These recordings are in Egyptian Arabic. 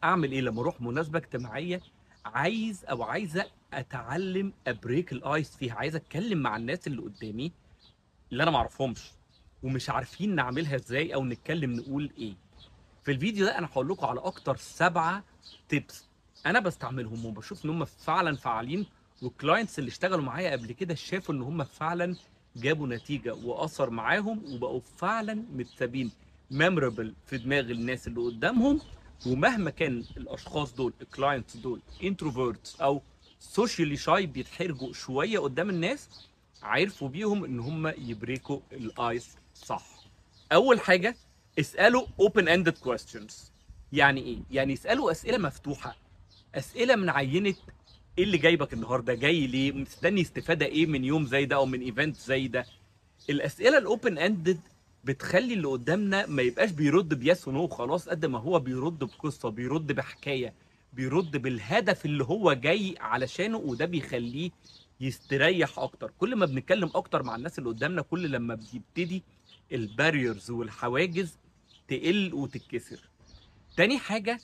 اعمل ايه لما اروح مناسبة اجتماعية عايز او عايزه اتعلم ا break ال ice فيها، عايز اتكلم مع الناس اللي قدامي اللي انا ما اعرفهمش ومش عارفين نعملها ازاي او نتكلم نقول ايه. في الفيديو ده انا هقول لكم على اكتر 7 tips انا بستعملهم وبشوف ان هم فعلا فعالين، وال clients اللي اشتغلوا معايا قبل كده شافوا ان هم فعلا جابوا نتيجة واثر معاهم وبقوا فعلا متسابين memorable في دماغ الناس اللي قدامهم. ومهما كان الاشخاص دول ال clients دول introverts او socially shy بيتحرجوا شوية قدام الناس، عرفوا بيهم ان هم ي break وا ال ice صح. اول حاجة اسالوا open ended questions. يعني ايه؟ يعني اسالوا اسئلة مفتوحة، اسئلة من عينه ايه اللي جايبك النهارده، جاي ليه، مستني استفاده ايه من يوم زي ده او من event زي ده. الاسئلة ال open ended بتخلي اللي قدامنا ما يبقاش بيرد ب yes و no وخلاص، قد ما هو بيرد بقصة، بيرد بحكاية، بيرد بالهدف اللي هو جاي علشانه، وده بيخليه يستريح اكتر. كل ما بنتكلم اكتر مع الناس اللي قدامنا كل لما بيبتدي ال barriers والحواجز تقل وتتكسر. تاني حاجة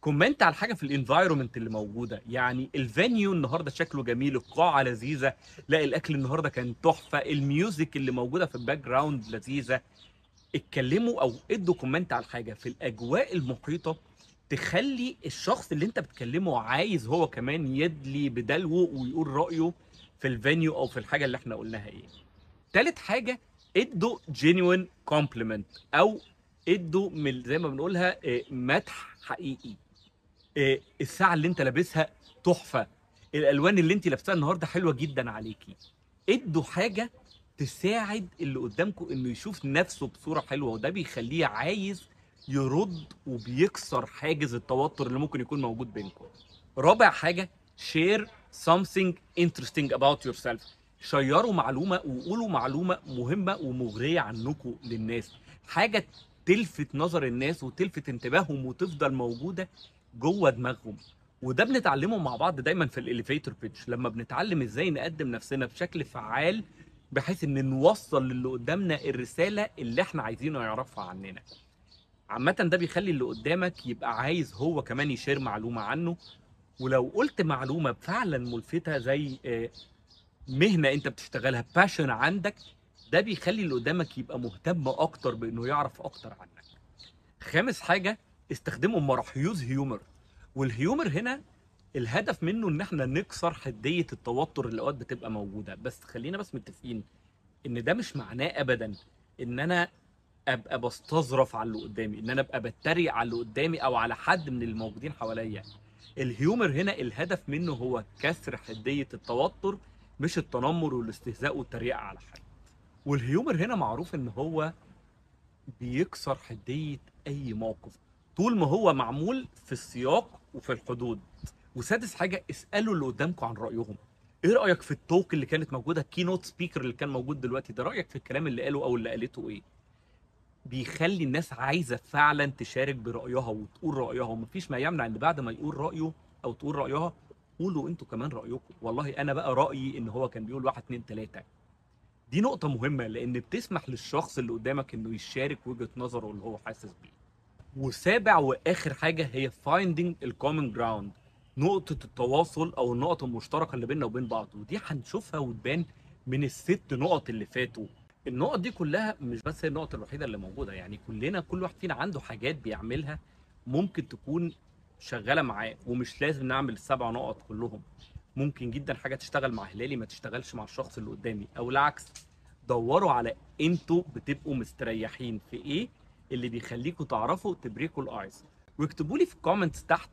comment على حاجة في ال environment اللي موجودة، يعني ال venue النهارده شكله جميل، القاعة لذيذة، لا الاكل النهارده كان تحفة، ال music اللي موجودة في ال background لذيذة. اتكلموا او ادوا comment على حاجة في الاجواء المحيطة تخلي الشخص اللي انت بتكلمه عايز هو كمان يدلي بدلوه ويقول رايه في ال venue او في الحاجة اللي احنا قلناها ايه. تالت حاجة ادوا genuine compliment او ادوا من زي ما بنقولها مدح حقيقي. الساعة اللي انت لابسها تحفة، الالوان اللي انت لابسها النهارده حلوة جدا عليكي. ادوا حاجة تساعد اللي قدامكم انه يشوف نفسه بصورة حلوة، وده بيخليه عايز يرد وبيكسر حاجز التوتر اللي ممكن يكون موجود بينكم. رابع حاجة share something interesting about yourself. شيروا معلومة وقولوا معلومة مهمة ومغريه عنكم للناس، حاجة تلفت نظر الناس وتلفت انتباههم وتفضل موجودة جوه دماغهم. وده بنتعلمه مع بعض دايما في ال elevator pitch، لما بنتعلم ازاي نقدم نفسنا بشكل فعال بحيث ان نوصل للي قدامنا الرسالة اللي احنا عايزينه يعرفها عننا. عامة ده بيخلي اللي قدامك يبقى عايز هو كمان ي share معلومة عنه. ولو قلت معلومة فعلا ملفته زي مهنة انت بتشتغلها، passion عندك، ده بيخلي اللي قدامك يبقى مهتم اكتر بانه يعرف اكتر عنك. خامس حاجة استخدموا المرح، use humor. وال humor هنا الهدف منه ان احنا نكسر حديه التوتر اللي اوقات بتبقى موجودة. بس خلينا بس متفقين ان ده مش معناه ابدا ان انا ابقى بستظرف على اللي قدامي، ان انا ابقى بتريق على اللي قدامي او على حد من الموجودين حواليا. ال humor هنا الهدف منه هو كسر حديه التوتر، مش التنمر والاستهزاء والتريقه على حد. وال humor هنا معروف ان هو بيكسر حديه اي موقف طول ما هو معمول في السياق وفي الحدود. وسادس حاجة اسالوا اللي قدامكم عن رايهم. ايه رايك في ال talk اللي كانت موجودة، ال keynote speaker اللي كان موجود دلوقتي ده، رايك في الكلام اللي قاله او اللي قالته ايه؟ بيخلي الناس عايزه فعلا تشارك برايها وتقول رايها، ومفيش ما يمنع ان بعد ما يقول رايه او تقول رايها قولوا انتوا كمان رايكم. والله انا بقى رايي ان هو كان بيقول 1 2 3. دي نقطة مهمة لان بتسمح للشخص اللي قدامك انه يشارك وجهه نظره اللي هو حاسس بيه. وسابع واخر حاجة هي finding ال common ground، نقطة التواصل او النقط المشتركة اللي بيننا وبين بعض. ودي هنشوفها وتبان من ال6 نقط اللي فاتوا. النقط دي كلها مش بس هي النقط الوحيدة اللي موجودة، يعني كلنا كل واحد فينا عنده حاجات بيعملها ممكن تكون شغالة معاه، ومش لازم نعمل ال7 نقط كلهم. ممكن جدا حاجة تشتغل مع هلالي ما تشتغلش مع الشخص اللي قدامي او العكس. دوروا على انتوا بتبقوا مستريحين في ايه اللي بيخليكوا تعرفوا ت break وا ال ice. واكتبوا لي في ال comments تحت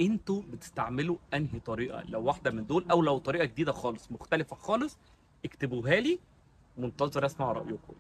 انتوا بتستعملوا انهي طريقه، لو واحدة من دول او لو طريقه جديدة خالص مختلفة خالص اكتبوها لي، منتظر اسمع رايكم.